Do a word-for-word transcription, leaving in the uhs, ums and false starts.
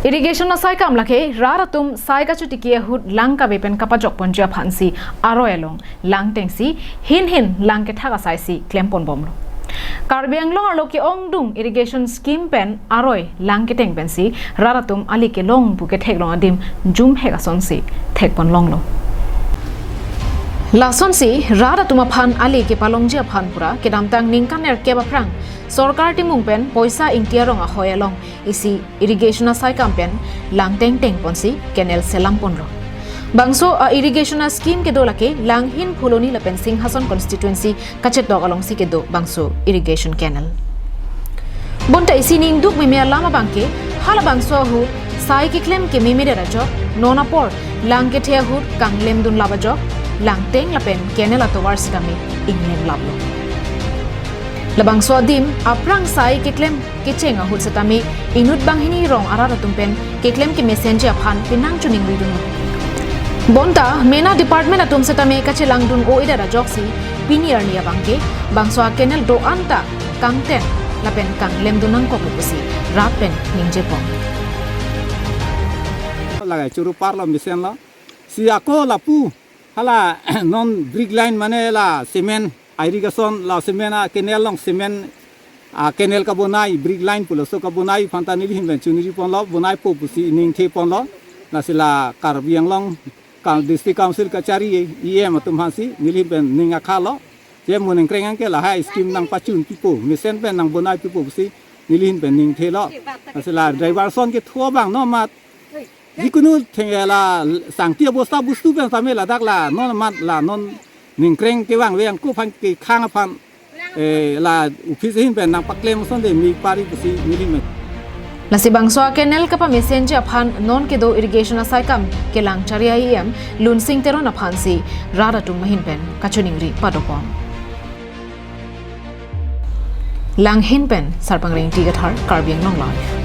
Irrigation asaikam lake rat atum sai kachotiki ahut lang kave pen kapajok ponji aphansi aroi along lang tengsi hin hin lang kethak asaisi klem ponbomlo. Karbi Anglong arlo ke-ongdung irrigation scheme pen aroi lang keteng pensi rat atum ali kelong pu ketheklong adim jumhek asonsi thek ponlonglo. Lasonsi rat atum aphan ali kepalongji aphan pura kedamtang ningkan nerkep aphrang sorkar timung pen poisa ingti arong ahoi along isi irrigation asaikam pen lang tengteng ponsi canal selam ponlo. Bangso a-irrigation a-scheme kedo lake Langhin, Phuloni lapen Singhason constituency kachetok alongsi kedo bangso irrigation canal. Bonta isi ningduk meme alam abangke halabangso ahut sai keklem kememedet ajok non apor lang kethe ahut kanglem dunlap ajok langteng lapen canal atovar sitame inglem laplo. Labangso adim aphrang sai keklem kecheng ahut setame inut banghini rong arat atum pen keklem kemesenji aphan penang choningri dunlo. Bonta mena department atum setame kachelang dun-o-edet ajoksi pini arni abangke bangso a-canal do-an ta kangten lapen kanglem dun nangkok pusi rat pen ningjepon. Lagai churu parlo mesenlo. Si ako lapu hala non brick line mane la cement irrigation la cement a-canal along cement a-canal kabonai brick line pulo so kabonai aphanta neli ahin pen choningri ponlo bonaipo pusi ningthe ponlo. Lasi la Karbi Anglong ka-, District Council kachari E M atum aphansi neli ahin pen ning akhalo. Je mo ningkreng anke lahai scheme nangpachun pipo mesen pen nangbonai pipo pusi neli ahin pen ningthelo. Lasi la driver ason kethu abang non amat jikunu theng la sangti abosta bostu pen same ladak la non amat la non ningkreng kevang veng ko aphan kekhang aphan, eh, la office ahin pen nangpaklem asonte mi pari pusi neli ahin pen. Lasi bangso a-canal kapamesenji aphan non kedo irrigation asaikam kelang chari E M Lunsing Teron aphansi rat atum ahin pen kachoningri padopon. Langhin pen Sarpang Rengti Kathar, Karbi Anglong Live.